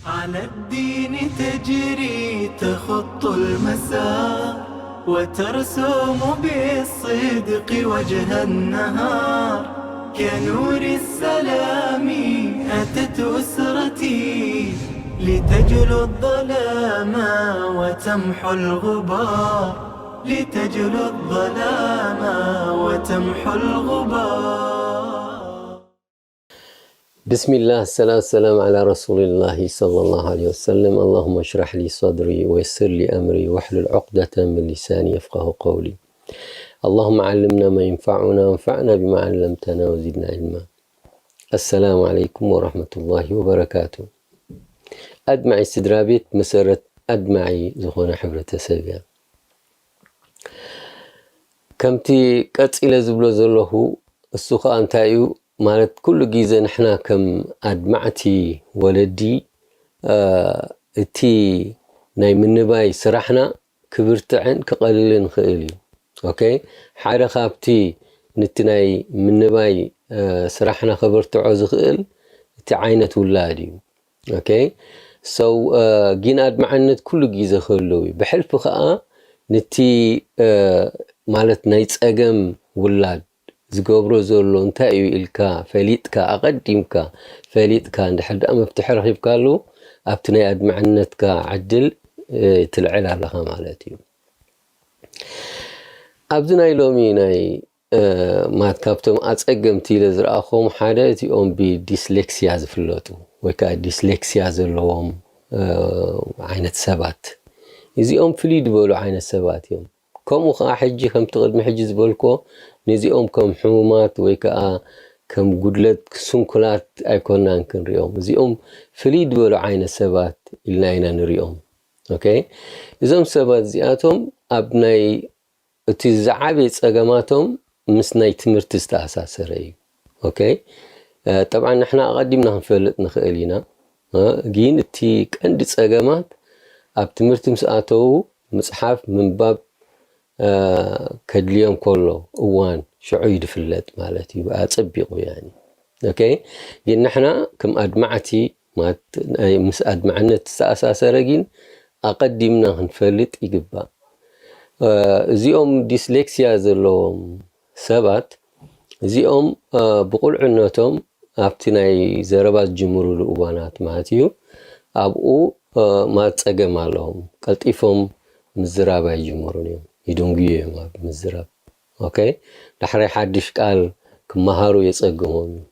على الدين تجري تخط المسار، وترسم بالصدق وجه النهار. كنور السلام أتت أسرتي، لتجلو الظلام وتمحو الغبار، لتجلو الظلام وتمحو الغبار. بسم الله، الصلاة والسلام على رسول الله صلى الله عليه وسلم. اللهم اشرح لي صدري ويسر لي أمري واحلل عقدة من لساني يفقه قولي. اللهم علمنا ما ينفعنا وانفعنا بما علمتنا وزدنا علما. السلام عليكم ورحمة الله وبركاته. ኣድማዒ ስድራ ቤት መሰረት ኣድማዒ ዝኾነ ሕብረተሰብ እያ። ከምቲ ቀጺለ ዝብሎ ዘለኹ፣ እሱ ኸኣ እንታይ እዩ ማለት፣ ኩሉ ግዜ ንሕና ከም ኣድማዕቲ ወለዲ፣ እ፣ እቲ ናይ ምንባይ ስራሕና ክብርትዕን ክቐልልን ይኽእል እዩ። ኦኬ፣ ሓደ ካብቲ ንቲ ናይ ምንባይ፣ እ፣ ስራሕና ከበርትዖ ዝኽእል እቲ ዓይነት ውላድ እዩ። ኦኬ፣ so፣ እ፣ ግን ኣድማዕነት ኩሉ ግዜ ክህልው እዩ። ብሕልፊ ኸኣ ንቲ፣ እ፣ ማለት ናይ ጸገም ውላድ ዝገብሮ ዘሎ እንታይ እዩ ኢልካ ፈሊጥካ፣ ኣቐዲምካ ፈሊጥካ፣ እንድሕር ደኣ መፍትሒ ረኺብካሉ፣ ኣብቲ ናይ ኣድማዕነትካ ዕድል፣ እ፣ ትልዕል ኣለኻ ማለት እዩ። ኣብዚ ናይ ሎሚ ናይ፣ እ፣ ማለት ካብቶም ኣጸገምቲ ኢለ ዝረኣኹም ሓደ እቲኦም ብዲስሌክሲያ ዝፍለጡ ወይ ከኣ ዲስሌክሲያ ዘለዎም፣ እ፣ ዓይነት ሰባት። እዚኦም ፍልይ ዝበሉ ዓይነት ሰባት እዮም። ከምኡ ኸኣ ሕጂ ከምቲ ቅድሚ ሕጂ ዝበልኮ ነዚኦም ከም ሕሙማት ወይ ከኣ ከም ጉድለት ስንኩላት ኣይኮናን ክንሪኦም። እዚኦም ፍልይ ዝበሉ ዓይነት ሰባት ኢልና ኢና ንሪኦም። ኦኬ፣ እዞም ሰባት እዚኣቶም ኣብ ናይ እቲ ዝዓበየ ጸገማቶም ምስ ናይ ትምህርቲ ዝተኣሳሰረ እዩ። ኦኬ፣ እ፣ ጠብዓን ንሕና ኣቐዲምና ክንፈልጥ ንኽእል ኢና። እ፣ ግን እቲ ቀንዲ ጸገማት ኣብ ትምህርቲ ምስ ኣተዉ ምጽሓፍ ምንባብ፣ እ፣ ከድልዮም ከሎ እዋን ሽዑ እዩ ዝፍለጥ ማለት እዩ። ኣጸቢቑ ያኒ። ኦኬ፣ ግን ንሕና ከም ኣድማዕቲ ማለት ናይ ምስ ኣድማዕነት ዝተኣሳሰረ ግን ኣቐዲምና ክንፈልጥ ይግባእ። እ፣ እዚኦም ዲስሌክሲያ ዘለዎም ሰባት እዚኦም፣ እ፣ ብቑልዕነቶም ኣብቲ ናይ ዘረባ ዝጅምሩሉ እዋናት ማለት እዩ፣ ኣብኡ፣ እ፣ ማለት ጸገም ኣለዎም። ቀልጢፎም ምዝራብ ኣይጅምሩን እዮም። ይድንጉዩ እዮም ኣብ ምዝራብ። ኦኬ፣ ዳሕራይ ሓድሽ ቃል ክመሃሩ የጸግሞም እዩ።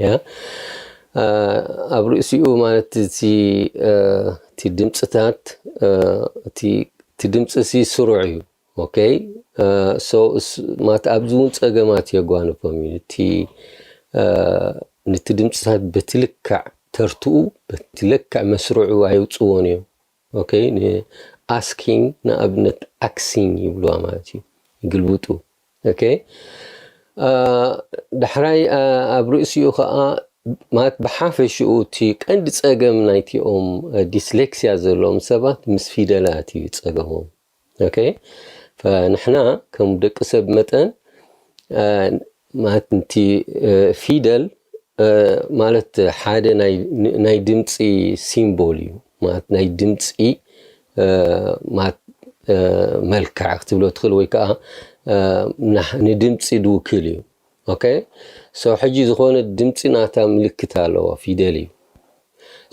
ያ፣ እ፣ ኣብ ርእሲኡ ማለት እቲ፣ እ፣ እቲ ድምጽታት፣ እ፣ እቲ፣ እቲ ድምጺ ሲ ስሩዕ እዩ። ኦኬ፣ እ፣ so እስ-፣ ማለት ኣብዚ እውን ጸገማት የጓንፎም እዩ። እቲ፣ እ፣ ነቲ ድምጽታት በቲ ልክዕ ተርትኡ፣ በቲ ልክዕ መስርዑ ኣየውጽዎን እዮም። ኦኬ፣ ንኣስኪንግ ንኣብነት ኣክሲንግ ይብልዋ ማለት እዩ፣ ይግልብጡ። ኦኬ፣ እ፣ ዳሕራይ፣ እ፣ ኣብ ርእሲኡ ኸኣ ማለት ብሓፈሽኡ እቲ ቀንዲ ጸገም ናይቲኦም፣ እ፣ ዲስሌክሲያ ዘለዎም ሰባት ምስ ፊደላት እዩ ጸገሞም። ኦኬ፣ ፈንሕና ከም ደቂ ሰብ መጠን፣ እ፣ ማለት ንቲ፣ እ፣ ፊደል፣ እ፣ ማለት ሓደ ናይ፣ ናይ ድምጺ ሲምቦል እዩ። ማለት ናይ ድምጺ፣ እ፣ ማለት፣ እ፣ መልክዕ ክትብሎ ትኽእል ወይ ከኣ፣ እ፣ ንሕ-፣ ንድምጺ ዝውክል እዩ። ኦኬ፣ so ሕጂ ዝኾነ ድምጺ ናታ ምልክት ኣለዎ፣ ፊደል እዩ።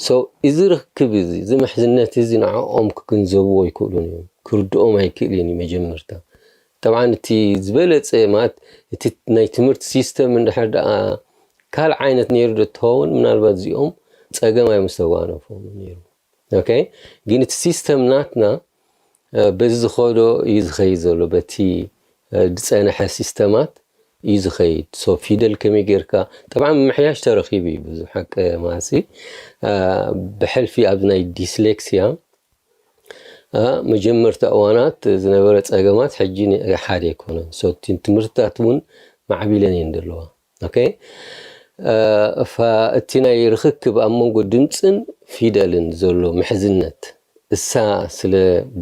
So እዚ ርክብ እዚ፣ እዚ ምሕዝነት እዚ ንዕኦም ክግንዘብዎ ኣይክእሉን እዮም፣ ክርድኦም ኣይክእልን እዩ መጀመርታ። ጠብዓን እቲ ዝበለጸ ማለት እቲ ናይ ትምህርቲ ሲስተም እንድሕር ደኣ ካልእ ዓይነት ነይሩ ዶ ትኸውን፣ ምናልባት እዚኦም ጸገም ኣይምስተጓነፎምን ነይሩ። ኦኬ፣ ግን እቲ ሲስተም ናትና፣ እ፣ በዚ ዝኸዶ እዩ ዝኸይድ ዘሎ፣ በቲ፣ እ፣ ዝጸንሐ ሲስተማት እዩ ዝኸይድ። So ፊደል ከመይ ጌርካ፣ ጠብዓን ምምሕያሽ ተረኺቡ እዩ ብዙሕ ሓቂ ማሲ፣ እ፣ ብሕልፊ ኣብ ናይ ዲስሌክሲያ፣ እ፣ መጀመርታ እዋናት ዝነበረ ጸገማት ሕጂ ን-፣ ሓደ ኣይኮነን። So እቲ ትምህርትታት እውን ማዕቢለን እየን ዘለዋ። ኦኬ፣ እ፣ እፋ እቲ ናይ ርኽክብ ኣብ መንጎ ድምጽን ፊደልን ዘሎ ምሕዝነት እሳ ስለ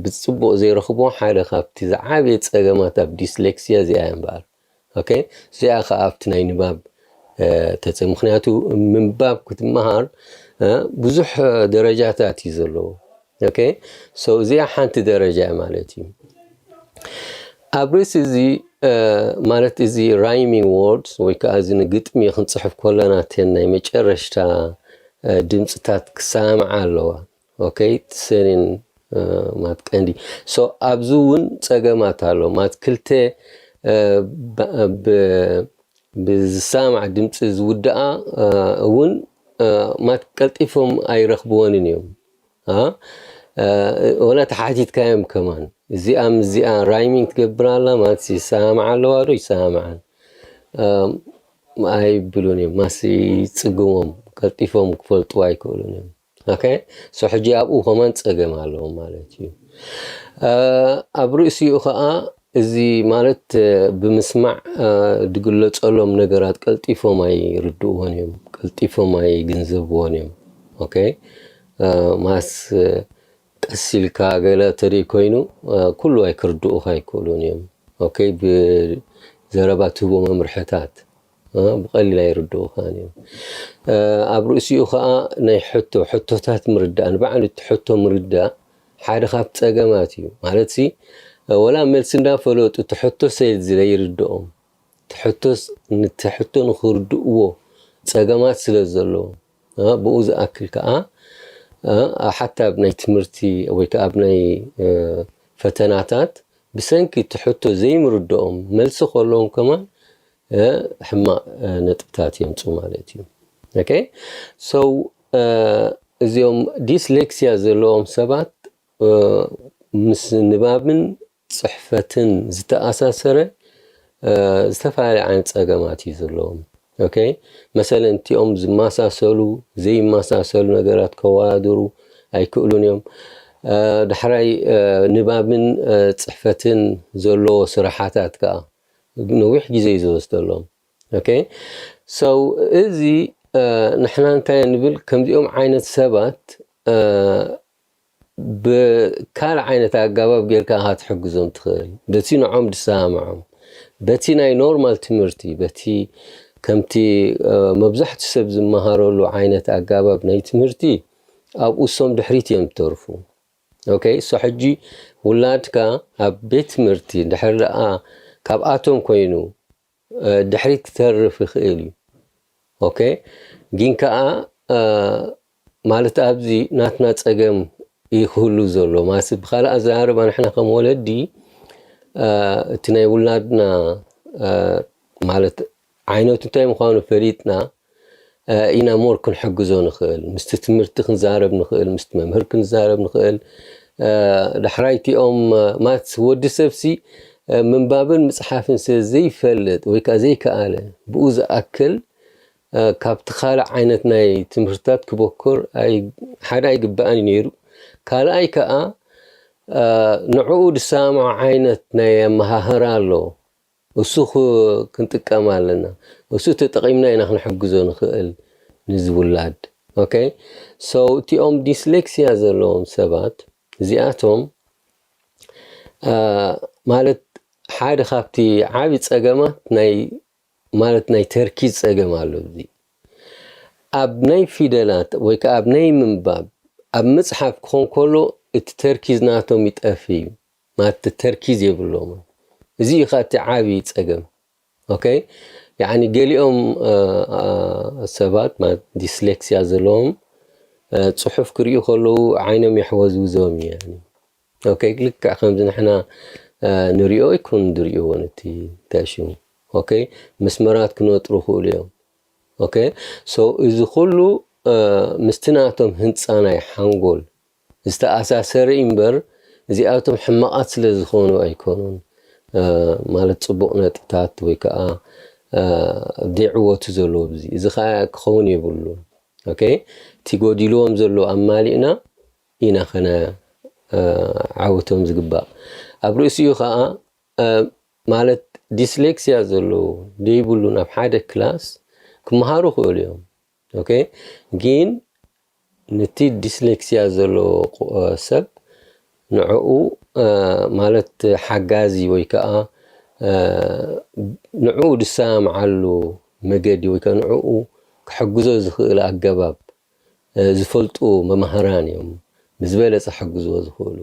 ብጽቡቕ ዘይረኽቦ ሓደ ካብቲ ዝዓበየ ጸገማት ኣብ ዲስሌክሲያ እዚኣ እያ እምበኣር። ኦኬ፣ እዚኣ ኸኣ ኣብቲ ናይ ንባብ፣ እ፣ ተጸ-፣ ምኽንያቱ ምንባብ ክትመሃር እ፣ ብዙሕ ደረጃታት እዩ ዘለዎ። ኦኬ፣ so እዚኣ ሓንቲ ደረጃ እያ ማለት እዩ። ኣብ ርእሲ እዚ፣ እ፣ ማለት እዚ rhyming words ወይ ከዓ እዚ ንግጥሚ ክንፅሕፍ ከለና እተን ናይ መጨረሽታ፣ እ፣ ድምፅታት ክሰማምዓ ኣለዋ። ኦኬ፣ እቲ ሰኒን፣ እ፣ ማለት ቀንዲ። So ኣብዚ እውን ፀገማት ኣሎ። ማለት ክልተ፣ እ፣ ብ-፣ ብ-፣ ብዝሰማማዕ ድምፂ ዝውድኣ፣ እ፣ እውን፣ እ፣ ማለት ቀልጢፎም ኣይረኽብዎንን እዮም። እ፣ እ፣ ወላ ተሓቲትካዮም ከማን፣ እዚኣ ምስ እዚኣ rhyming ትገብር ኣላ ማለት ይሰማማዓ ኣለዋ ዶ ይሰማማዓን? እ፣ ኣይብሉን እዮም። ማስ ይፅግሞም፣ ቀልጢፎም ክፈልጥዎ ኣይክእሉን እዮም። ኦኬ፣ so ሕጂ ኣብኡ ከማን ፀገም ኣለዎም ማለት እዩ። እ፣ ኣብ ርእሲኡ ከዓ እዚ ማለት፣ እ፣ ብምስማዕ፣ እ፣ ዝግለፀሎም ነገራት ቀልጢፎም ኣይርድእዎን እዮም፣ ቀልጢፎም ኣይግንዘብዎን እዮም። ኦኬ፣ እ፣ ማስ፣ እ፣ ቀስ ኢልካ ገለ ተደይ ኮይኑ፣ እ፣ ኩሉ ኣይክርድኡኻ ኣይክእሉን እዮም። ኦኬ፣ ብዘረባ ትህቦ መምርሕታት፣ እ፣ ብቐሊል ኣይርድኡኻን እዮም። እ፣ ኣብ ርእሲኡ ኸኣ ናይ ሕቶ፣ ሕቶታት ምርዳእ፣ ንባዕሉ እቲ ሕቶ ምርዳእ ሓደ ካብ ጸገማት እዩ። ማለትሲ፣ እ፣ ወላ መልሲ እንዳፈለጡ እቲ ሕቶ ሰይድ ዝለይርድኦም። እቲ ሕቶስ፣ ነቲ ሕቶ ንኽርድእዎ ጸገማት ስለ ዘለዎም። እ፣ ብኡ ዝኣክል ከኣ፣ እ፣ ሓታ ኣብ ናይ ትምህርቲ ወይ ከኣ ኣብ ናይ፣ እ፣ ፈተናታት ብሰንኪ እቲ ሕቶ ዘይምርድኦም መልሲ ከለዎም ከማን፣ እ፣ ሕማቕ፣ እ፣ ነጥብታት የምጽኡ ማለት እዩ። ኦኬ? So፣ እ፣ እዚኦም ዲስሌክሲያ ዘለዎም ሰባት፣ እ፣ ምስ ንባብን ጽሕፈትን ዝተኣሳሰረ፣ እ፣ ዝተፈላለየ ዓይነት ጸገማት እዩ ዘለዎም። ኦኬ? መሰለን እቲኦም ዝመሳሰሉ፣ ዘይመሳሰሉ ነገራት ከወዳድሩ ኣይክእሉን እዮም። እ፣ ዳሕራይ፣ እ፣ ንባብን፣ እ፣ ጽሕፈትን ዘለዎ ስራሓታት ከኣ ነዊሕ ግዜ እዩ ዝወስደሎም። ኦኬ? So፣ እዚ፣ እ፣ ንሕና እንታይ ንብል፣ ከምዚኦም ዓይነት ሰባት፣ እ፣ ብካልእ ዓይነት ኣገባብ ጌርካ ኢኻ ትሕግዞም ትኽእል። በቲ ንዖም ዝሰማምዖም፣ በቲ ናይ ኖርማል ትምህርቲ፣ በቲ ከምቲ፣ እ፣ መብዛሕትኡ ሰብ ዝመሃረሉ ዓይነት ኣገባብ ናይ ትምህርቲ፣ ኣብኡ እሶም ድሕሪት እዮም ዝተርፉ። ኦኬ፣ so ሕጂ ውላድካ ኣብ ቤት ትምህርቲ ድሕር ደኣ ካብኣቶም ኮይኑ፣ እ፣ ድሕሪት ክተርፍ ይኽእል እዩ። ኦኬ፣ ግን ከኣ፣ እ፣ ማለት ኣብዚ ናትና ጸገም እዩ ክህሉ ዘሎ። ማለት ብኻልእ ኣዘራርባ ንሕና ከም ወለዲ፣ እ፣ እቲ ናይ ውላድና፣ እ፣ ማለት ዓይነቱ እንታይ ምዃኑ ፈሊጥና፣ እ፣ ኢና ሞር ክንሕግዞ ንኽእል። ምስቲ ትምህርቲ ክንዛረብ ንኽእል፣ ምስቲ መምህር ክንዛረብ ንኽእል። እ፣ ዳሕራይ እቲኦም፣ እ፣ ማለት ወዲ ሰብሲ፣ እ፣ ምንባብን ምጽሓፍን ስለ ዘይፈልጥ ወይ ከኣ ዘይከኣለ፣ ብኡ ዝኣክል፣ እ፣ ካብቲ ካልእ ዓይነት ናይ ትምህርትታት ክበኩር ኣይ-፣ ሓደ ኣይግባእን እዩ ነይሩ። ካልኣይ ከኣ፣ እ፣ ንዕኡ ዝሰማምዖ ዓይነት ናይ ኣመሃህራ ኣሎ። እሱ ክ-፣ ክንጥቀም ኣለና። እሱ ተጠቒምና ኢና ክንሕግዞ ንኽእል ንዚ ውላድ። ኦኬ? So፣ እቲኦም ዲስሌክሲያ ዘለዎም ሰባት፣ እዚኣቶም፣ እ፣ ማለት ሓደ ካብቲ ዓቢ ጸገማት ናይ፣ ማለት ናይ ተርኪዝ ጸገም ኣሎ። እዚ ኣብ ናይ ፊደላት ወይ ከኣ ኣብ ናይ ምንባብ፣ ኣብ ምጽሓፍ ክኾን ከሎ እቲ ተርኪዝ ናቶም ይጠፍእ እዩ። ማለት ተርኪዝ የብሎምን። እዚ እዩ ከኣ እቲ ዓቢ ጸገም። ኦኬ? ያዕኒ ገሊኦም፣ እ፣ እ፣ ሰባት ማለት ዲስሌክሲያ ዘለዎም፣ እ፣ ጽሑፍ ክርእዩ ከለዉ ዓይኖም የሕወዝውዞም እዩ፣ ያኒ። ኦኬ? ልክዕ ከምዚ ንሕና፣ እ፣ ንሪኦ ይኩን ዝርእይዎ ነቲ እንታይ ሽሙ። ኦኬ? መስመራት ክነጥሩ ይኽእሉ እዮም። ኦኬ? So፣ እዚ ኩሉ፣ እ፣ ምስቲ ናቶም ህንጻ ናይ ሓንጎል ዝተኣሳሰረ እዩ እምበር፣ እዚኣቶም ሕማቓት ስለ ዝኾኑ ኣይኮኑን። እ፣ ማለት ጽቡቕ ነጥብታት ወይ ከኣ፣ እ፣ ዘይዕወቱ ዘለዎ ብዚ። እዚ ኸኣ ክኸውን የብሉን። ኦኬ? እቲ ጎዲልዎም ዘሎ ኣማሊእና ኢና ኸነ፣ እ፣ ዓወቶም ዝግባእ። ኣብ ርእሲኡ ኸኣ፣ እ፣ ማለት ዲስሌክሲያ ዘለዎ ዘይብሉ ናብ ሓደ ክላስ ክመሃሩ ይኽእሉ እዮም። ኦኬ? ግን ነቲ ዲስሌክሲያ ዘለዎ ቁ-፣ እ፣ ሰብ ንዕኡ፣ እ፣ ማለት ሓጋዚ ወይ ከኣ፣ እ፣ ንዕኡ ዝሰማምዓሉ መገዲ ወይ ከኣ ንዕኡ ክሕግዞ ዝኽእል ኣገባብ፣ ዝፈልጡ መማህራን እዮም ብዝበለፀ ሕግዝዎ ዝኽእሉ።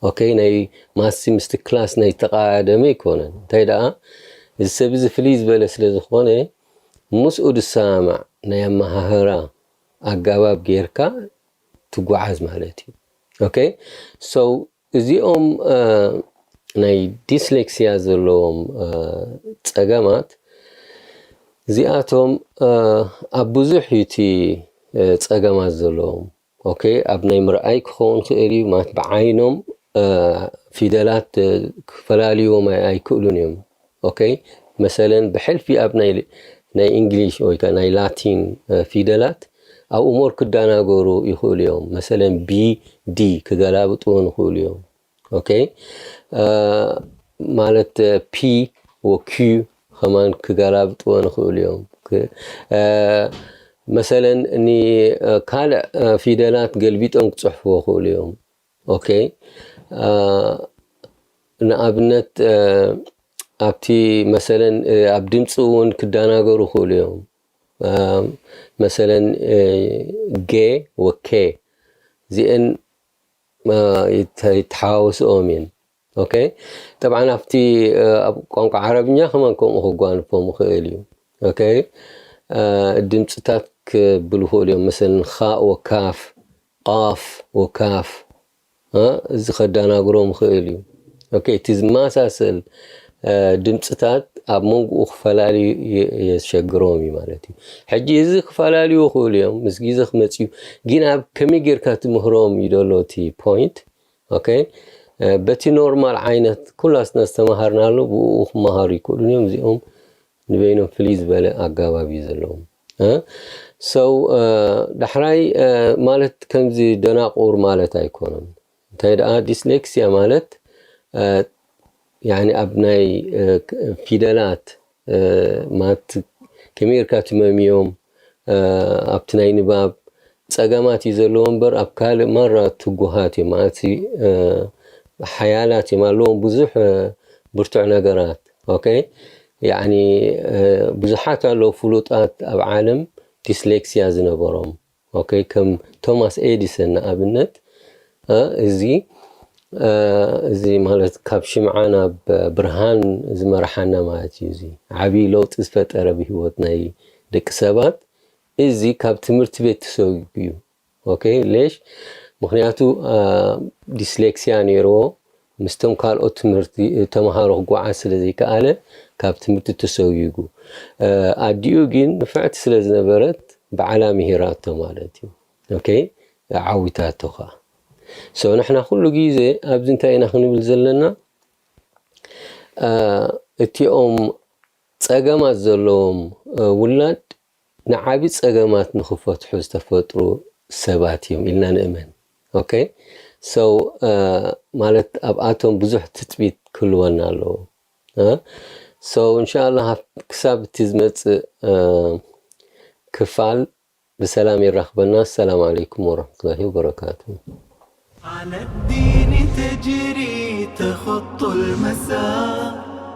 ኦኬ፣ ናይ ማሲ ምስቲ ክላስ ናይ ተቓደመ ኣይኮነን። እንታይ ደኣ፣ እዚ ሰብ እዚ ፍልይ ዝበለ ስለ ዝኾነ፣ ምስኡ ዝሰማማዕ ናይ ኣመሃህራ ኣጋባብ ጌርካ ትጓዓዝ ማለት እዩ። ኦኬ፣ so እዚኦም ናይ ዲስሌክሲያ ዘለዎም ፀገማት እዚኣቶም ኣብ ብዙሕ እዩ እቲ ፀገማት ዘለዎም። ኦኬ፣ ኣብ ናይ ምርኣይ ክኸውን ክእል እዩ፣ ማለት ብዓይኖም ፊደላት ክፈላልይዎም ኣይክእሉን እዮም። ኦኬ፣ መሰለን ብሕልፊ ኣብ ናይ ናይ እንግሊሽ ወይ ናይ ላቲን ፊደላት ኣብኡ ሞር ክዳናገሩ ይኽእሉ እዮም። መሰለን ቢ ዲ ክገላብጥዎ ንኽእሉ እዮም። ኦኬ፣ ማለት ፒ ወኪዩ ከማን ክገላብጥዎ ንኽእሉ እዮም። መሰለን ካልእ ፊደላት ገልቢጦም ክፅሕፍዎ ክእሉ እዮም። ኦኬ፣ ንኣብነት ኣብቲ መሰለን ኣብ ድምፂ እውን ክዳናገሩ ክእሉ እዮም። መሰለን ጌ ወኬ እዚአን ይተሓዋውስኦም እየን። ኦኬ፣ ጠብዓን ኣብቲ ኣብ ቋንቋ ዓረብኛ ከማን ከምኡ ክጓንፎም ይኽእል እዩ። ኦኬ፣ ድምፅታት ክብሉ ይኽእሉ እዮም። መሰለን ኻእ ወካፍ፣ ቃፍ ወካፍ፣ እዚ ከዳናግሮም ይኽእል እዩ። ኦኬ፣ እቲ ዝመሳሰል ድምፅታት ኣብ መንጎኡ ክፈላልዩ የሸግሮም እዩ ማለት እዩ። ሕጂ እዚ ክፈላልዩ ይኽእሉ እዮም፣ ምስ ግዜ ክመፅኡ፣ ግን ኣብ ከመይ ጌርካ ትምህሮም እዩ ደሎ እቲ ፖይንት። ኦኬ፣ በቲ ኖርማል ዓይነት ኩላስና ዝተምሃርናሉ ብኡ ክመሃሩ ይክእሉን እዮም። እዚኦም ንበይኖም ፍልይ ዝበለ ኣጋባብ እዩ ዘለዎም። ሰው ዳሕራይ ማለት ከምዚ ደናቁር ማለት ኣይኮነን። እንታይ ደኣ፣ ዲስሌክሲያ ማለት ያኒ ኣብ ናይ ፊደላት ማለት ከመይ ጌርካ ትመምዮም ኣብቲ ናይ ንባብ ፀገማት እዩ ዘለዎ እምበር ኣብ ካልእ ማራ ትጉሃት እዮም ማለት ሓያላት እዮም ኣለዎም ብዙሕ ብርቱዕ ነገራት። ኦኬ፣ ያኒ ብዙሓት ኣለዉ ፍሉጣት ኣብ ዓለም ዲስሌክሲያ ዝነበሮም። ኦኬ፣ ከም ቶማስ ኤዲሰን ንኣብነት እዚ እዚ ማለት ካብ ሽምዓ ናብ ብርሃን ዝመርሓና ማለት እዩ። እዚ ዓብዪ ለውጢ ዝፈጠረ ብህይወት ናይ ደቂ ሰባት እዚ ካብ ትምህርቲ ቤት ተሰጉ እዩ። ኦኬ፣ ሌሽ ምክንያቱ ዲስሌክሲያ ነይርዎ፣ ምስቶም ካልኦት ትምህርቲ ተምሃሮ ክጓዓዝ ስለ ዘይከኣለ ካብ ትምህርቲ ተሰጉጉ። ኣዲኡ ግን ንፍዕቲ ስለ ዝነበረት ባዕላ ምሂራቶ ማለት እዩ። ኦኬ፣ ዓዊታቶ ከዓ። ሶ ንሕና ኩሉ ግዜ ኣብዚ እንታይ ኢና ክንብል ዘለና? እቲኦም ፀገማት ዘለዎም ውላድ ንዓቢ ፀገማት ንክፈትሑ ዝተፈጥሩ ሰባት እዮም ኢልና ንእመን። ኦኬ፣ ሶ ማለት ኣብኣቶም ብዙሕ ትፅቢት ክህልወና ኣለዎ። ሶ እንሻላ ክሳብ እቲ ዝመፅእ ክፋል ብሰላም የራኽበና። ኣሰላሙ ዓለይኩም ወረሕመቱላሂ ወበረካቱ። على الدين تجري تخط المسار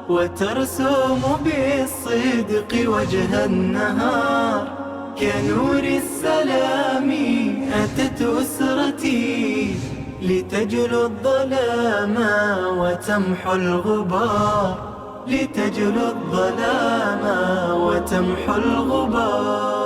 وترسم بالصدق وجه النهار كنور السلام أتت أسرتي لتجلو الظلام وتمحو الغبار لتجلو الظلام وتمحو الغبار